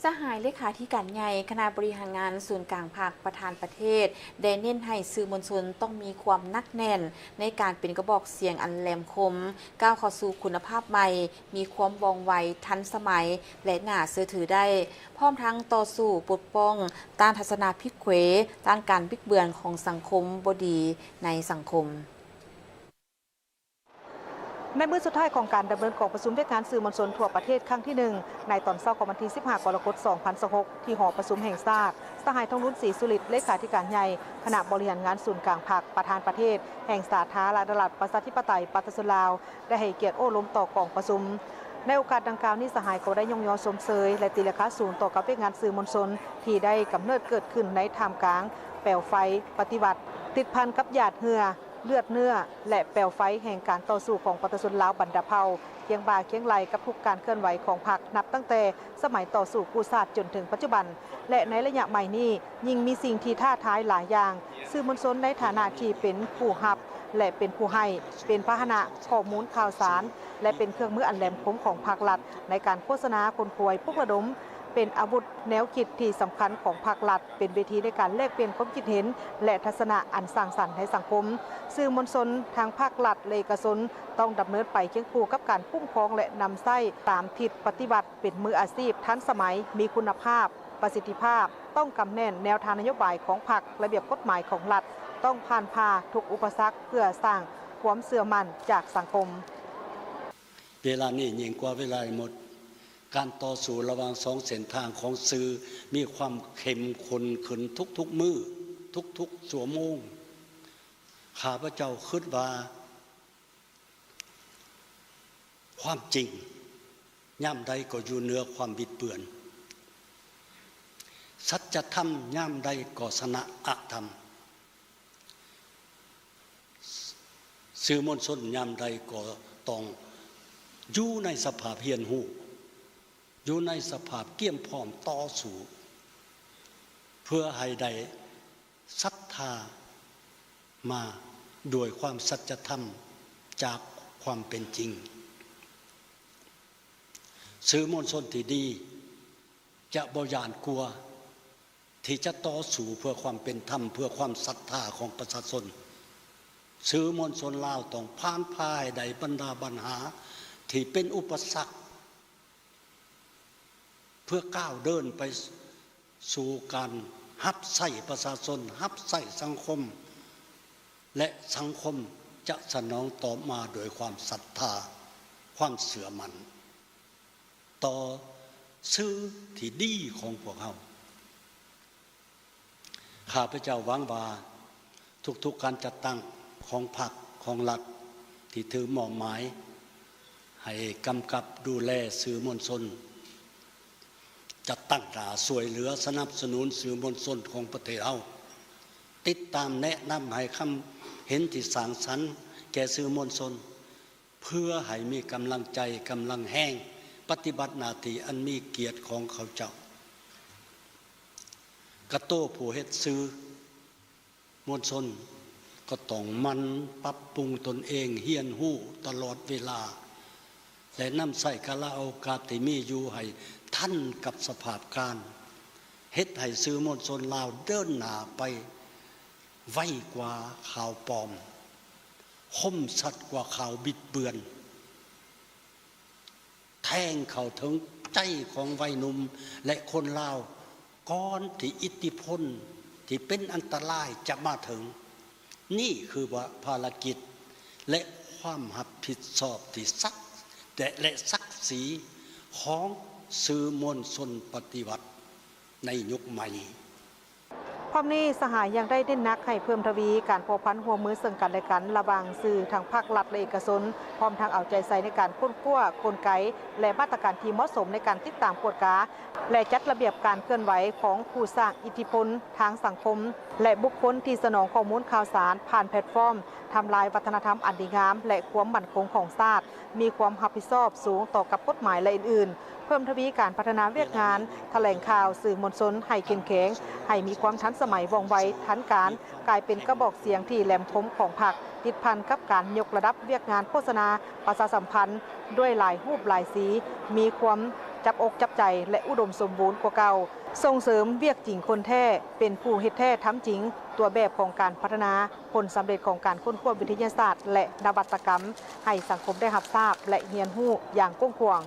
ສະຫາຍເລຂາທິການໃຫຍ່ຄະນະບໍລິຫານງານສູນກາງພັກ ປະທານປະເທດ ໄດ້ເນັ້ນໃຫ້ສື່ມວນຊົນຕ້ອງມີຄວາມໜັກແໜ້ນໃນການເປັນກະບອກສຽງອັນແຫຼມຄົມ, ກ້າວເຂົ້າສູ່ຄຸນນະພາບໃໝ່, ມີຄວາມວ່ອງໄວ, ທັນສະໄໝ ແລະ ໜ້າເຊື່ອຖືໄດ້, ພ້ອມທັງຕໍ່ສູ້ປົກປ້ອງຕ້ານທັດສະນະຜິດເຂວ, ຕ້ານການບິດເບືອນຂອງສັງຄົມບໍ່ດີໃນສັງຄົມ. ໃນມື້ສຸດທ້າຍຂອງການດຳເນີນກອງປະຊຸມວຽກງານສື່ມວນຊົນທົ່ວປະເທດຄັ້ງທີໜຶ່ງ ໃນຕອນເຊົ້າຂອງວັນທີສິບຫ້າ ກໍລະກົດ ສອງພັນຊາວຫົກ ທີ່ຫໍປະຊຸມແຫ່ງຊາດ, ສະຫາຍ ທອງລຸນ ສີສຸລິດ ເລຂາທິການໃຫຍ່ຄະນະບໍລິຫານງານສູນກາງພັກ ປະທານປະເທດແຫ່ງສາທາລະນະລັດ ປະຊາທິປະໄຕ ປະຊາຊົນລາວ ໄດ້ໃຫ້ກຽດໂອ້ລົມຕໍ່ກອງປະຊຸມ. ໃນໂອກາດດັ່ງກ່າວນີ້, ສະຫາຍກໍໄດ້ຍ້ອງຍໍຊົມເຊີຍ ແລະ ຕີລາຄາສູງຕໍ່ກັບວຽກງານສື່ມວນຊົນ ທີ່ໄດ້ກຳເນີດເກີດຂຶ້ນໃນທ່າມກາງແປວໄຟປະຕິວັດ, ຕິດພັນກັບຫຍາດເຫື່ອ, ເລືອດເນື້ອ ແລະ ແປວໄຟແຫ່ງການຕໍ່ສູ້ຂອງປະຊາຊົນລາວບັນດາເຜົ່າ, ຄຽງບ່າຄຽງໄຫຼ່ກັບທຸກການເຄື່ອນໄຫວຂອງພັກ ນັບຕັ້ງແຕ່ສະໄໝຕໍ່ສູ້ກູ້ຊາດຈົນເຖິງປັດຈຸບັນ ແລະ ໃນໄລຍະໃໝ່ນີ້ ຍິ່ງມີສິ່ງທີ່ທ້າທາຍຫຼາຍຢ່າງ. ສື່ມວນຊົນໃນຖານະທີ່ເປັນຜູ້ຮັບ ແລະ ເປັນຜູ້ໃຫ້, ເປັນພາຫະນະຂໍ້ມູນຂ່າວສານ ແລະ ເປັນເຄື່ອງມືອັນແຫຼມຄົມຂອງພາກລັດ ໃນການໂຄສະນາ, ຂົນຂວາຍ, ປຸກລະດົມ, ເປັນອາວຸດແນວຄິດທີ່ສຳຄັນຂອງພາກລັດ, ເປັນເວທີໃນການແລກປ່ຽນຄວາມຄິດເຫັນ ແລະ ທັດສະນະອັນສ້າງສັນໃນສັງຄົມ. ສື່ມວນຊົນທັງພາກລັດ ແລະ ເອກະຊົນ ຕ້ອງດຳເນີນໄປຄຽງຄູ່ກັບການຄຸ້ມຄອງ ແລະ ນຳໃຊ້ຕາມທິດປະຕິວັດ, ເປັນມືອາຊີບ, ທັນສະໄໝ, ມີຄຸນນະພາບ, ປະສິດທິພາບ, ຕ້ອງກຳແໜ້ນແນວທາງນະໂຍບາຍຂອງພັກ, ລະບຽບກົດໝາຍຂອງລັດ, ຕ້ອງຜ່ານຜ່າທຸກອຸປະສັກເພື່ອສ້າງຄວາມເຊື່ອໝັ້ນຈາກສັງຄົມ. ເວລານີ້ຍິ່ງກວ່າເວລາໃດໝົດ, ການຕໍ່ສູ້ລະຫວ່າງສອງເສັ້ນທາງຂອງສື່ມີຄວາມເຂັ້ມຂຸ້ນຂຶ້ນທຸກໆມື້, ທຸກໆຊົ່ວໂມງ. ຂ້າພະເຈົ້າຄິດວ່າ ຄວາມຈິງຍາມໃດກໍຢູ່ເໜືອຄວາມບິດເບືອນ, ສັດຈະທຳຍາມໃດກໍຊະນະອະທຳ. ສື່ມວນຊົນຍາມໃດກໍຕ້ອງຢູ່ໃນສະພາບຮຽນຮູ້, ຢູ່ໃນສະພາບກຽມພ້ອມຕໍ່ສູ້ ເພື່ອໃຫ້ໄດ້ສັດທາມາດ້ວຍຄວາມສັດຈະທຳຈາກຄວາມເປັນຈິງ. ສື່ມວນຊົນທີ່ດີຈະບໍ່ຢ້ານກົວ ທີ່ຈະຕໍ່ສູ້ເພື່ອຄວາມເປັນທຳ, ເພື່ອຄວາມສັດທາຂອງປະຊາຊົນ. ສື່ມວນຊົນລາວຕ້ອງຜ່ານຜ່າໃຫ້ໄດ້ບັນດາບັນຫາທີ່ເປັນອຸປະສັກ ເພື່ອກ້າວເດີນໄປສູ່ການຮັບໃຊ້ປະຊາຊົນ, ຮັບໃຊ້ສັງຄົມ ແລະ ສັງຄົມຈະສະໜອງຕອບມາໂດຍຄວາມສັດທາ, ຄວາມເຊື່ອໝັ້ນ ຕໍ່ສື່ທີ່ດີຂອງພວກເຮົາ. ຂ້າພະເຈົ້າຫວັງວ່າທຸກໆການຈັດຕັ້ງຂອງພັກ, ຂອງລັດ ທີ່ຖືກມອບໝາຍໃຫ້ກຳກັບດູແລສື່ມວນຊົນ ຈະຕັ້ງໜ້າຊ່ວຍເຫຼືອສະໜັບສະໜູນສື່ມວນຊົນຂອງປະເທດເຮົາ, ຕິດຕາມແນະນຳໃຫ້ຄຳເຫັນທີ່ສ້າງສັນແກ່ສື່ມວນຊົນ ເພື່ອໃຫ້ມີກຳລັງໃຈ, ກຳລັງແຮງ ປະຕິບັດໜ້າທີ່ອັນມີກຽດຂອງເຂົາເຈົ້າ. ກະໂຕຜູ້ເຮັດສື່ມວນຊົນກໍຕ້ອງໝັ່ນປັບປຸງຕົນເອງ, ຮຽນຮູ້ຕະຫຼອດເວລາ ແລະ ນຳໃຊ້ກາລະໂອກາດທີ່ມີຢູ່ໃຫ້ທັນກັບສະພາບການ, ເຮັດໃຫ້ສື່ມວນຊົນລາວເດີນໜ້າໄປໄວກວ່າຂ່າວປອມ, ຄົມຊັດກວ່າຂ່າວບິດເບືອນ, ແທງເຂົ້າເຖິງໃຈຂອງໄວໜຸ່ມ ແລະ ຄົນລາວ ກ່ອນທີ່ອິດທິພົນທີ່ເປັນອັນຕະລາຍຈະມາເຖິງ. ນີ້ຄືວ່າພາລະກິດ ແລະ ຄວາມຮັບຜິດຊອບທີ່ສັກ ແລະ ແລະ ສັກສີຂອງສື່ມວນຊົນປະຕິວັດໃນຍຸກໃໝ່. ພ້ອມນີ້, ສະຫາຍຍັງໄດ້ເນັ້ນໜັກໃຫ້ເພີ່ມທະວີການພົວພັນຮ່ວມມືເຊິ່ງກັນ ແລະ ກັນ ລະຫວ່າງສື່ທັງພາກລັດ ແລະ ເອກະຊົນ, ພ້ອມທັງເອົາໃຈໃສ່ໃນການຄົ້ນຄວ້າກົນໄກ ແລະ ມາດຕະການທີ່ເໝາະສົມໃນການຕິດຕາມກວດກາ ແລະ ຈັດລະບຽບການເຄື່ອນໄຫວຂອງຜູ້ສ້າງອິດທິພົນທາງສັງຄົມ ແລະ ບຸກຄົນທີ່ສະໜອງຂໍ້ມູນຂ່າວສານຜ່ານແພລດຟອມ ທຳລາຍວັດທະນະທຳອັນດີງາມ ແລະ ຄວາມໝັ້ນຄົງຂອງຊາດ, ມີຄວາມຮັບຜິດຊອບສູງຕໍ່ກັບກົດໝາຍ ແລະ ອື່ນໆ. ເພີ່ມທະວີການພັດທະນາວຽກງານຖະແຫຼງຂ່າວ, ສື່ມວນຊົນໃຫ້ເຂັ້ມແຂງ, ໃຫ້ມີຄວາມທັນສະໄໝ, ວ່ອງໄວ, ທັນການ, ກາຍເປັນກະບອກສຽງທີ່ແຫຼມຄົມຂອງພັກ, ຕິດພັນກັບການຍົກລະດັບວຽກງານໂຄສະນາ, ປະຊາສຳພັນດ້ວຍຫຼາຍຮູບຫຼາຍສີ, ມີຄວາມ ຈັບອົກຈັບໃຈ ແລະ ອຸດົມສົມບູນກວ່າເກົ່າ, ສົ່ງເສີມວຽກຈິງຄົນແທ້, ເປັນຜູ້ເຮັດແທ້ທຳຈິງ, ຕົວແບບຂອງການພັດທະນາ, ຜົນສຳເລັດຂອງການຄົ້ນຄວ້າວິທະຍາສາດ ແລະ ນະວັດຕະກຳ ໃຫ້ສັງຄົມໄດ້ຮັບຊາບ ແລະ ຮຽນຮູ້ຢ່າງກວ້າງຂວາງ.